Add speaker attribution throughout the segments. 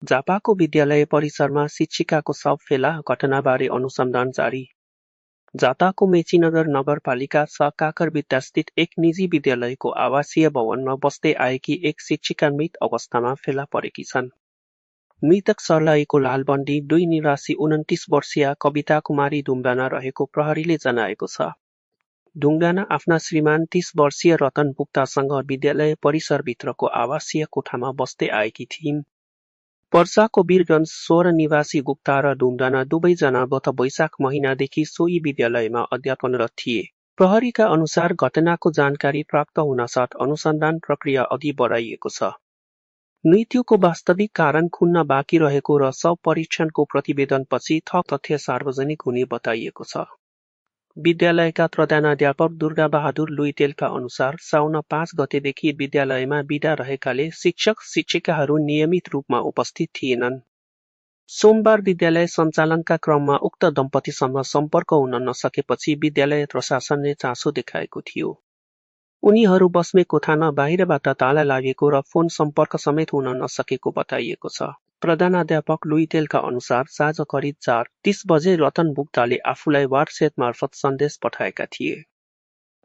Speaker 1: झापाको विद्यालय परिसरमा शिक्षिकाको शव फेला घटनाबारे अनुसन्धान जारी। झापाको मेचीनगर नगरपालिका काकर विद्यास्थित एक निजी विद्यालयको आवासीय भवनमा बस्दै आएकी एक शिक्षिका मृत अवस्थामा फेला परेकी छन्। मृतक सर्लाहीको लालबन्दी 2 निवासी 29 वर्षीय कविता कुमारी ढुङ्गाना रहेको प्रहरीले जनाएको छ। ढुङ्गाना आफ्ना श्रीमान 30 वर्षीय रतन गुप्तासँग विद्यालय परिसरभित्रको आवासीय कोठामा बस्दै आएकी थिइन्। पर्साको वीरगञ्ज 16 निवासी गुप्ता र ढुङ्गाना दुवैजना गत वैशाख महिनादेखि सोही विद्यालयमा अध्यापनरत थिए। प्रहरीका अनुसार घटनाको जानकारी प्राप्त हुनसाथ अनुसन्धान प्रक्रिया अघि बढाइएको छ। मृत्युको वास्तविक कारण खुन्न बाँकी रहेको र शव परीक्षणको प्रतिवेदनपछि थप तथ्य सार्वजनिक हुने बताइएको छ। विद्यालयका प्रधानाध्यापक दुर्गा बहादुर लुइटेलका अनुसार साउन 5 गतेदेखि विद्यालयमा बिदा रहेकाले शिक्षक शिक्षिकाहरू नियमित रूपमा उपस्थित थिएनन्। सोमबार विद्यालय सञ्चालनका क्रममा उक्त दम्पतिसँग सम्पर्क हुन नसकेपछि विद्यालय प्रशासनले चासो देखाएको थियो। उनीहरू बस्ने कोठामा बाहिरबाट ताला लागेको र फोन सम्पर्क समेत हुन नसकेको बताइएको छ। प्रधानाध्यापक लुइटेलका अनुसार साँझ करिब 4:30 बजे रतन गुप्ताले आफूलाई व्हाट्सएप मार्फत सन्देश पठाएका थिए।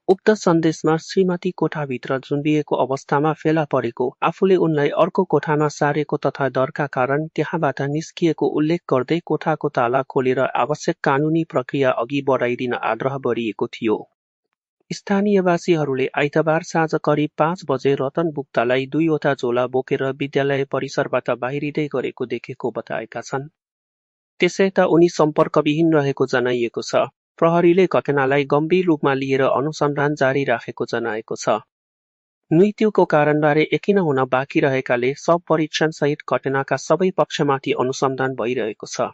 Speaker 1: उक्त सन्देशमा श्रीमती कोठाभित्र झुन्डिएको अवस्थामा फेला परेको, आफूले उनलाई अर्को कोठामा सारेको तथा डरका कारण त्यहाँबाट निस्किएको उल्लेख गर्दै कोठाको ताला खोलेर आवश्यक कानुनी प्रक्रिया अघि बढाइदिन आग्रह गरिएको थियो। स्थानीयवासीहरूले आइतबार साँझ करिब 5 बजे रतन गुप्तालाई 2वटा झोला बोकेर विद्यालय परिसरबाट बाहिरिँदै गरेको देखेको बताएका छन्। त्यसै त उनी सम्पर्कविहीन रहेको जनाइएको छ। प्रहरीले घटनालाई गम्भीर रूपमा लिएर अनुसन्धान जारी राखेको जनाएको छ। मृत्युको कारणबारे यकिन हुन बाँकी रहेकाले शव परीक्षण सहित घटनाका सबै पक्षमाथि अनुसन्धान भइरहेको छ।